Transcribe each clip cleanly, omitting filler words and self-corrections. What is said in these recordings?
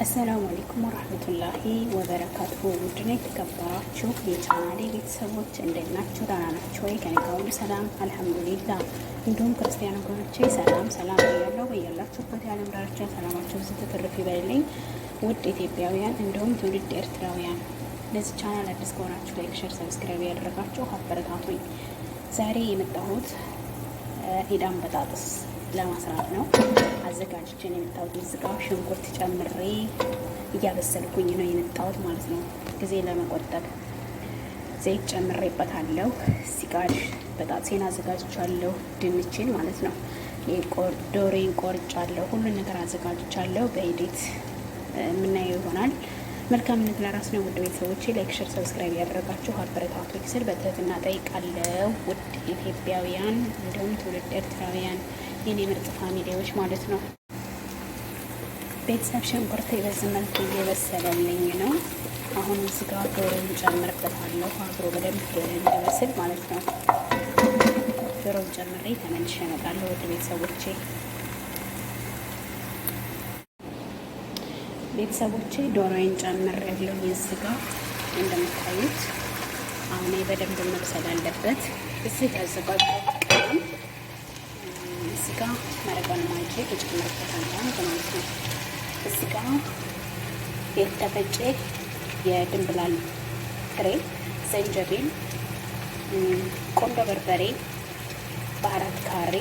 السلام عليكم ورحمة الله وبركاته። ውድና የተከበራችሁ የቻናሌ ቤተሰቦች እንዴት ናችሁ? ደህና ናችሁ ወይ? ከእኔ ጋር ሁሉ ሰላም الحمد لله። እንዲሁም ክርስቲያን ወገኖቼ ሰላም ሰላም ብያለሁ። በያላችሁበት የዓለም ዳርቻ ሰላማችሁ ብዙ ትርፍ ይበልልኝ። ውድ ኢትዮጵያውያን እንዲሁም ትውልድ ኤርትራውያን ለዚህ ቻናል አዲስ ከሆናችሁ like፣ share፣ subscribe ያደረጋችሁ አበረታቱኝ። ዛሬ የመጣሁት ኢዳም በጣጥስ ለማስራት ነው። አዘጋጅቼ ነው የመጣሁት። እዚህ ጋር ሽንኩርት ጨምሬ እያበሰልኩኝ ነው የመጣሁት ማለት ነው፣ ጊዜ ለመቆጠብ ዘይት ጨምሬበታለሁ። እዚህ ጋር በጣጥሴን አዘጋጅቻለሁ፣ ድንቼን ማለት ነው። ዶሬን ቆርጫለሁ፣ ሁሉን ነገር አዘጋጅቻለሁ። በሂደት የምናየው ይሆናል። መልካምነት ለራስ ነው። ውድ ቤተሰቦቼ like፣ share፣ subscribe ያደረጋችሁ አበረታቱኝ ስል በትህትና ጠይቃለሁ። ውድ ኢትዮጵያውያን እንዲሁም ትውልድ ኤርትራውያን የኔ ምርጥ family ዎች ማለት ነው። ቤተሰብ ሽንኩርት በዚህ መልኩ እየበሰለልኝ ነው። አሁን እዚህ ጋር ዶሮን ጨምርበታለሁ አብሮ በደንብ እንዲበስል ማለት ነው። ዶሮን ጨምሬ ተመልሼ እመጣለሁ። ውድ ቤተሰቦቼ ዶሮዬን ጨምሬያለሁ። እዚህ ጋር እንደምታዩት አሁን በደንብ መብሰል አለበት። እዚህ ያዘጋጀሁት ቅመም እዚህ ጋር መረቋን ማጅ እጨምርበታለሁ ማለት ነው። እዚህ ጋር የተፈጨ የድንብላል ፍሬ፣ ዘንጀቢል፣ ቆንዶ በርበሬ በአራት ካሬ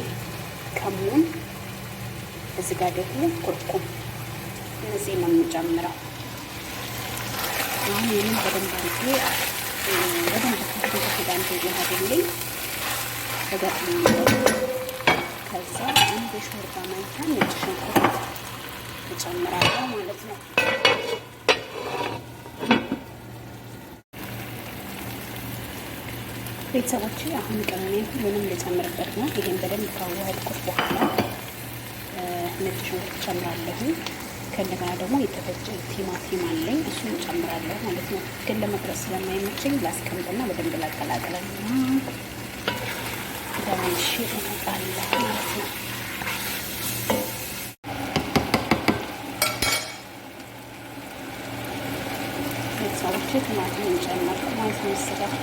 ከሙን፣ እዚህ ጋር ደግሞ ኩርኩም እነዚህ ነው የምጨምረው። አሁን ይህንን በደንብ አድርጌ በደንብ ከፊት አንድ ይሆንልኝ እገጥመዋለሁ። ከዛ አንድ የሾርባ ማንኪያ ነጭ ሽንኩርት እጨምራለሁ ማለት ነው። ቤተሰቦቼ አሁን ቅመሜን ሁሉንም ልጨምርበት ነው። ይሄን በደንብ ካዋሃድኩት በኋላ ነጭ ሽንኩርት ጨምራለሁ። ከእንደገና ደግሞ የተፈጨ ቲማቲም አለኝ እሱን ጨምራለሁ ማለት ነው። ግን ለመቅረጽ ስለማይመቸኝ ላስቀምጥና በደንብ ላቀላቅለና ተመልሼ እመጣለሁ ማለት ነው። ቤተሰቦቼ ቲማቲም ጨመርኩ ማለት ነው እዚህ ጋር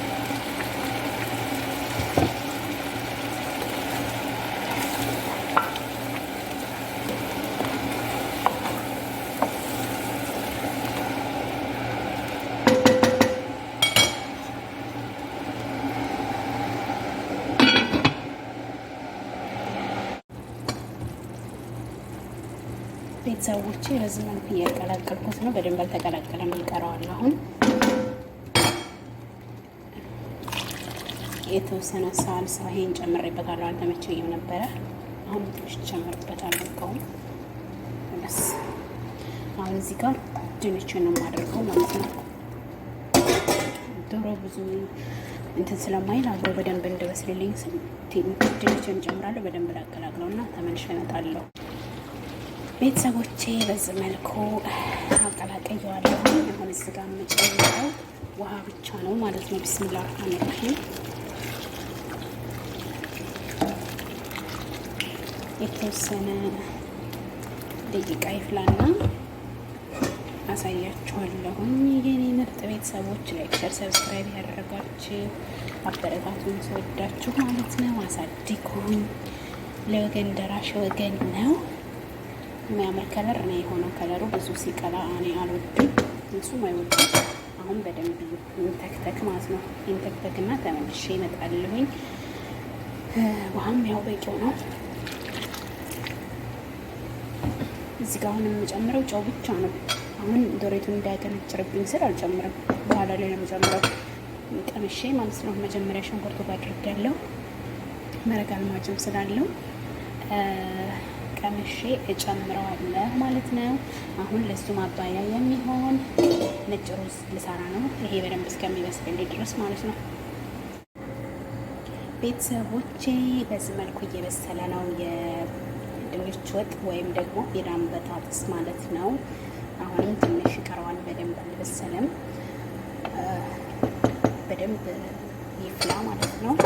ቤተሰቦቼ በዚህ መልኩ እያቀላቀልኩት ነው። በደንብ አልተቀላቀለም፣ ይቀረዋል። አሁን የተወሰነ ሳልሳ ይሄን ጨምሬበታለሁ። አልተመቸኝም ነበረ። አሁን ትንሽ ጨምሬበታለሁ። እቃውን በስ አሁን እዚህ ጋር ድንችን ነው የማደርገው ማለት ነው። ዶሮ ብዙ እንትን ስለማይል አብሮ በደንብ እንዲበስልልኝ ስል ድንችን ጨምራለሁ። በደንብ ላቀላቅለውና ተመልሼ እመጣለሁ። ቤተሰቦቼ በዚህ መልኩ አቀላቅየዋለሁ። አሁን እዚህ ጋር የምጨምረው ውሃ ብቻ ነው ማለት ነው። بسم الله الرحمن الرحيم። የተወሰነ ደቂቃ ይፍላና አሳያችኋለሁኝ። የኔ ምርጥ ቤተሰቦች like፣ share፣ subscribe ያደረጋችሁ አበረታቱን ስወዳችሁ ማለት ነው። አሳድጉኝ። ለወገን ደራሽ ወገን ነው። የሚያምር color ነው የሆነው። ከለሩ ብዙ ሲቀላ እኔ አልወድም፣ እሱም አይወድም። አሁን በደንብ ይንተክተክ ማለት ነው። ይንተክተክና ተመልሼ እመጣለሁኝ። ውሃም ያው በቂው ነው። እዚህ ጋር አሁን የምጨምረው ጨው ብቻ ነው። አሁን ዶሬቱን እንዳያገነጭርብኝ ስል አልጨምርም። በኋላ ላይ ነው የምጨምረው ቀምሼ ማለት ነው። መጀመሪያ ሽንኩርቱ ጋር አድርጌያለሁ። መረቅ አልማጅም ስላለው ቀምሼ እጨምረዋለሁ ማለት ነው። አሁን ለሱ ማባያ የሚሆን ነጭ ሩዝ ልሰራ ነው። ይሄ በደንብ እስከሚበስልልኝ ድረስ ማለት ነው። ቤተሰቦቼ በዚህ መልኩ እየበሰለ ነው የድንች ወጥ ወይም ደግሞ የዳም በጣጥስ ማለት ነው። አሁንም ትንሽ ይቀረዋል፣ በደንብ አልበሰለም። በደንብ ይፍላ ማለት ነው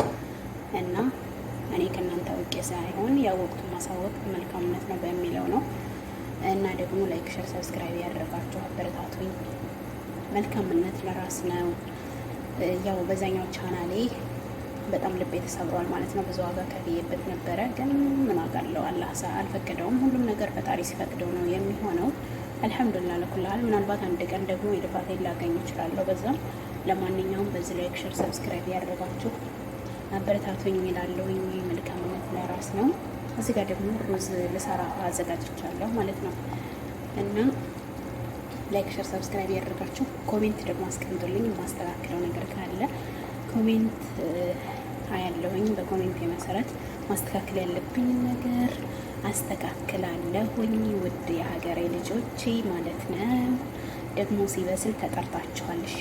እና እኔ ከእናንተ አውቄ ሳይሆን ያወቅቱን ማሳወቅ መልካምነት ነው በሚለው ነው። እና ደግሞ like፣ share፣ subscribe ያደረጋችሁ አበረታቱኝ። መልካምነት ለራስ ነው። ያው በዛኛው ቻናሌ በጣም ልቤ ተሰብሯል ማለት ነው። ብዙ ዋጋ ከፍዬበት ነበረ፣ ግን ምን ዋጋ አለው? አላህ አልፈቀደውም። ሁሉም ነገር ፈጣሪ ሲፈቅደው ነው የሚሆነው። አልሐምዱሊላህ ለኩል። ምናልባት አንድ ቀን ደግሞ የልፋቴን ላገኝ እችላለሁ በዛም። ለማንኛውም በዚህ like፣ share፣ subscribe ያደረጋችሁ አበረታቱኝ እላለሁኝ። መልካምነት ለራስ ነው። እዚህ ጋር ደግሞ ሩዝ ልሰራ አዘጋጅቻለሁ ማለት ነው። እና like፣ share፣ subscribe ያደረጋችሁ comment ደግሞ አስቀምጡልኝ። የማስተካክለው ነገር ካለ comment አያለሁኝ። በ comment መሰረት ማስተካከል ያለብኝ ነገር አስተካክላለሁኝ። ውድ የሀገሬ ልጆች ማለት ነው። ደግሞ ሲበስል ተጠርታችኋል። እሺ፣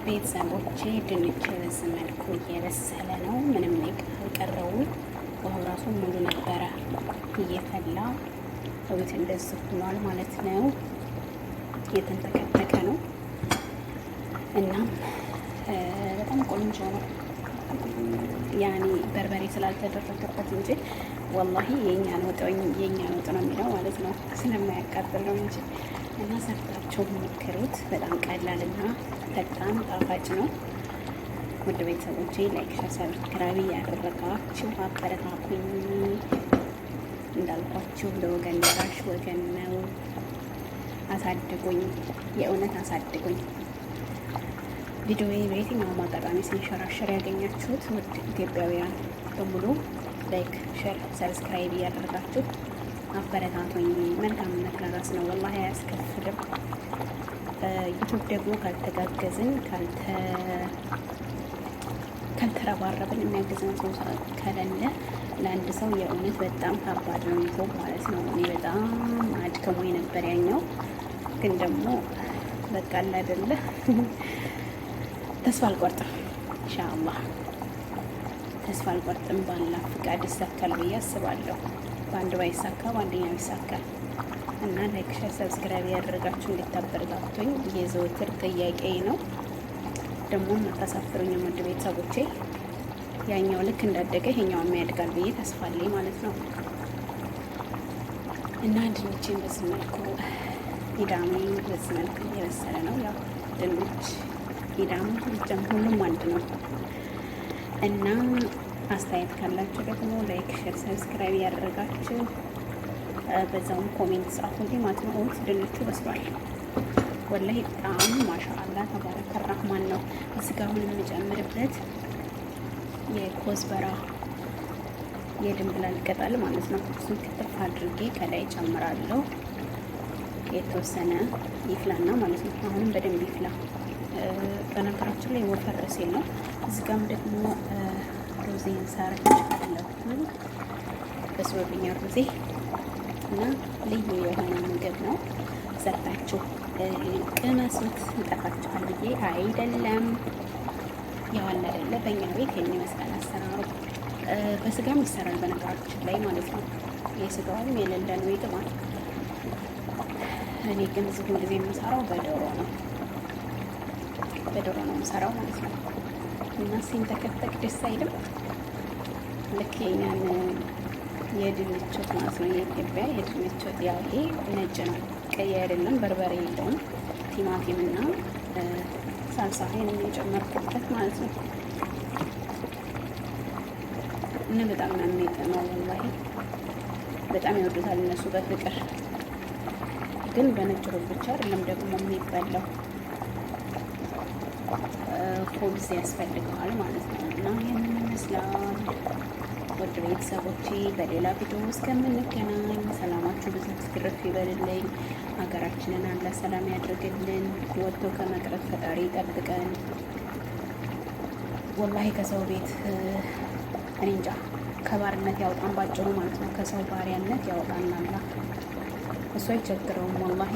ቤተሰቦቼ፣ ድንች በዚህ መልኩ እየበሰለ ነው። ምንም አልቀረውም። ውሃው ራሱ ሙሉ ነበረ እየፈላ፣ እዊት እንደዚህ ሆኗል ማለት ነው። እየተንተከተከ ነው። እናም በጣም ቆንጆ ነው። ያኔ በርበሬ ስላልተደረገበት እንጂ ወላሂ የእኛን ወጥ የእኛን ወጥ ነው የሚለው ማለት ነው። ስለማያቃጥል ነው እንጂ። እና ሰርታችሁ ሞክሩት። በጣም ቀላልና በጣም ጣፋጭ ነው። ውድ ቤተሰቦቼ፣ like፣ share፣ subscribe ያደረጋችሁ አበረታቱኝ። እንዳልኳችሁ ለወገን ደራሽ ወገን ነው። አሳድጉኝ፣ የእውነት አሳድጉኝ። ቪዲዮ በየትኛውም አጋጣሚ ሲንሸራሸር ያገኛችሁት ውድ ኢትዮጵያውያን በሙሉ like፣ share፣ subscribe እያደረጋችሁ አበረታቱኝ። መልካምነት ለራስ ነው፣ ወላሂ አያስከፍልም። YouTube ደግሞ ካልተጋገዝን፣ ካልተረባረብን፣ የሚያግዝን ሰው ከሌለ ለአንድ ሰው የእውነት በጣም ከባድ ነው YouTube ማለት ነው። እኔ በጣም አድክሞኝ ነበር ያኛው፣ ግን ደግሞ በቃ አለ አይደለ፣ ተስፋ አልቆርጥም። ኢንሻአላህ ተስፋ አልቆርጥም። ባላህ ፍቃድ ይሳካል ብዬ አስባለሁ። በአንድ ባይሳካ በአንደኛው ይሳካል። እና like፣ share፣ subscribe ያደረጋችሁ እንድታበረታቱኝ የዘወትር ጥያቄ ነው። ደግሞ አታሳፍሩኝም ውድ ቤተሰቦቼ። ያኛው ልክ እንዳደገ ይሄኛውም ያድጋል ብዬ ተስፋ አለኝ ማለት ነው። እና ድንቼን በዚህ መልኩ፣ ኢዳሜ በዚህ መልኩ እየበሰለ ነው። ያው ድንች ኢዳም ሁሉም አንድ ነው። እና አስተያየት ካላችሁ ደግሞ like፣ share፣ subscribe ያደረጋችሁ በዛውም comment ጻፉልኝ ማለት ነው። እውነት ድንቹ በስሏል። ወላሂ በጣም ማሻአላ ተባረከ ራህማን ነው። እዚህ ጋር አሁን የምጨምርበት የኮዝበራ፣ የድንብላል ቅጠል ማለት ነው። እሱን ክትፍ አድርጌ ከላይ ጨምራለሁ። የተወሰነ ይፍላና ማለት ነው። አሁንም በደንብ ይፍላ። በነገራችን ላይ ወፈር ሲል ነው። እዚህ ጋርም ደግሞ ሩዜን ሰርቻለሁ። በስሎልኛል ሩዜ። እና ልዩ የሆነ ምግብ ነው። ሰርታችሁ ቅመሱት፣ ይጠፋችኋል ብዬ አይደለም። ያው አለ አይደለ፣ በእኛ ቤት ይሄን ይመስላል አሰራሩ። በስጋም ይሰራል በነገራችን ላይ ማለት ነው። የስጋውም የሌለ ነው፣ ይጥማል። እኔ ግን ብዙ ጊዜ የምሰራው በዶሮ ነው። በዶሮ ነው የምሰራው ማለት ነው። እና ሲንተከተክ ደስ አይልም? ልክ የኛን የድንች ወጥ ማለት ነው። የኢትዮጵያ የድንች ወጥ። ያው ይሄ ነጭ ነው፣ ቀይ አይደለም፣ በርበሬ የለውም። ቲማቲም እና ሳልሳ የጨመርኩበት ማለት ነው። እና በጣም ነው የሚጥመው፣ ወላሂ በጣም ይወዱታል እነሱ በፍቅር። ግን በነጭ ሩዝ ብቻ አይደለም ደግሞ የሚበላው፣ خبز ያስፈልገዋል ማለት ነው። እና ይህንን ይመስላል። ውድ ቤተሰቦቼ፣ በሌላ ቪዲዮ እስከምንገናኝ ሰላማችሁ ብዙ ትርፍ ይበልልኝ። ሀገራችንን አላህ ሰላም ያድርግልን። ወጥቶ ከመቅረት ፈጣሪ ይጠብቀን። ወላሂ ከሰው ቤት እኔ እንጃ፣ ከባርነት ያውጣን ባጭሩ ማለት ነው። ከሰው ባሪያነት ያውጣን አላህ። እሱ አይቸግረውም፣ ወላሂ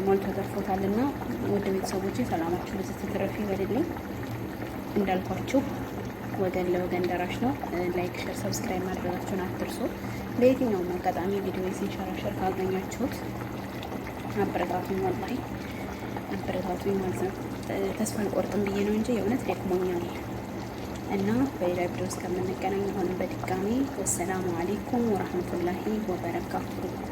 ሞልቶ ተርፎታልና። ውድ ቤተሰቦቼ፣ ሰላማችሁ ብዙ ትርፍ ይበልልኝ። እንዳልኳችሁ ወገን ለወገን ደራሽ ነው። Like፣ share፣ subscribe ማድረጋችሁን አትርሱ። በየትኛውም አጋጣሚ ቪዲዮ ሲንሸራሸር ካገኛችሁት አበረታቱኝ፣ ወላሂ አበረታቱኝ ማለት ነው። ተስፋ አልቆርጥም ብዬ ነው እንጂ የእውነት ደክሞኛል። እና በሌላ ቪዲዮ እስከምንገናኝ አሁንም በድጋሚ والسلام عليكم ورحمة الله وبركاته።